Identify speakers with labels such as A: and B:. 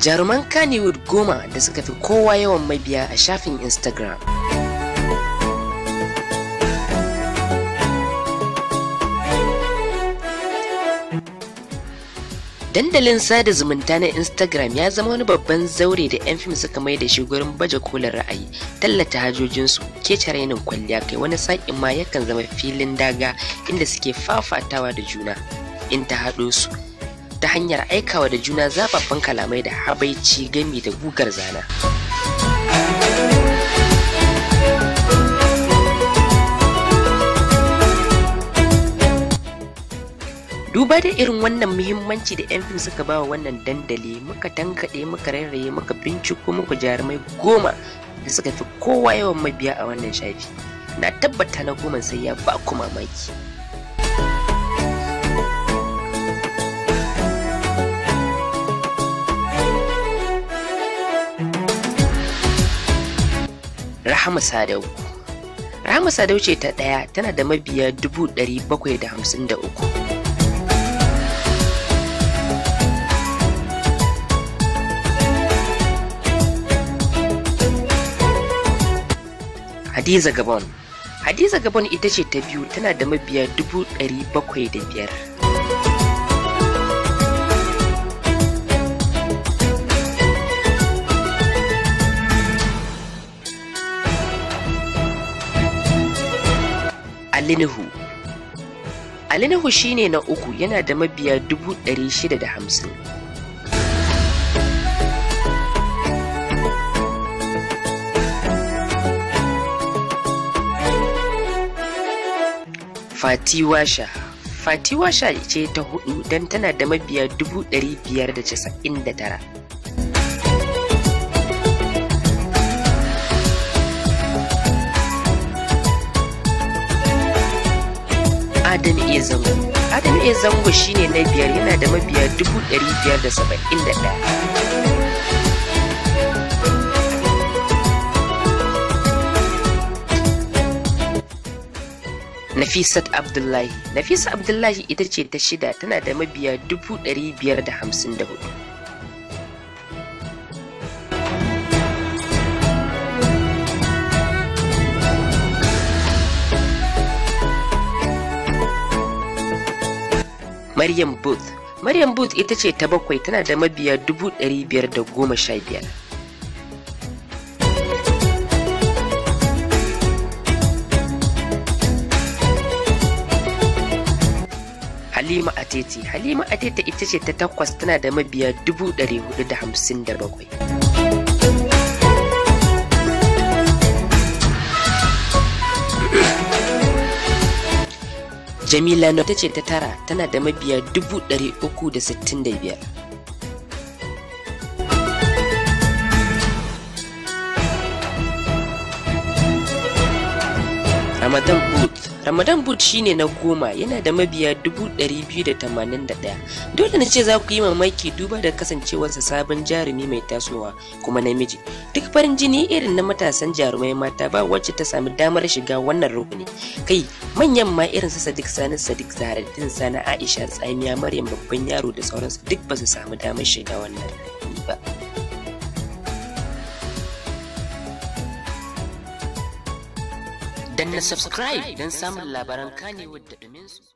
A: Jaruman Kannywood 10 da suka fi kowa yawan mabiya a shafin Instagram. Dandalin sada zumunta na Instagram ya zama wani babban zaure da 'yan fim suka mai da shi gurin baje kolin ra'ayi, tallata hajojinsu, kece rainin kwalliya, kai wani sa'in ma yakan zama filin daga inda suke fafatawa da juna in ta haɗo su ta hanyar aikawa da juna zafaffen kalamai da habaici gami da gugar zana. Duba da irin wannan muhimmanci da 'yan fim suka ba wa wannan dandali, muka tankaɗe, muka rairaye, muka binciko muku jarumai 10 da suka fi kowa yawan mabiya a wannan shafi. Na tabbata na 10 sai ya ba ku mamaki. Rahama Sadau. Rahama Sadau ce ta ɗaya, tana da mabiya 753,000. Hadiza Gabon. Hadiza Gabon ita ce ta biyu, tana da mabiya 705,000. Ali Nuhu. Ali Nuhu shine na uku, yana da mabiya 650,000. Fati Washa. Fati Washa ce ta hudu don tana da mabiya 599,000. Adam A. Zango. Adam A. Zango shine na biyar, yana da mabiya 571,000. Nafisat Abdullahi. Nafisa Abdullahi ita ce ta shida, tana da mabiya 554,000. Maryam Booth. Maryam Booth ita ce ta bakwai, tana da mabiya 515,000. Halima Atete. Halima Atete ita ce ta takwas, tana da mabiya 457,000. Jamila ita ce ta tara, tana da mabiya 365,000. Ramadan Booth. Ramadan Booth shine na 10, yana da mabiya 281,000. Dole na ce za ku yi mamaki duba da kasancewarsa sabon jarumi mai tasowa kuma namiji. Duk farin jini irin na matasan jarumai mata ba wacce ta sami damar shiga wannan rukuni. Kai manyan ma irin su Sadiq Sani, Sadiq Zahraddeen Sani, Aisha Tsamiya, Maryam Babban Yaro da sauransu duk ba su sami damar shiga wannan rukuni ba. Danna subscribe don samun labaran Kannywood da ɗuminsu.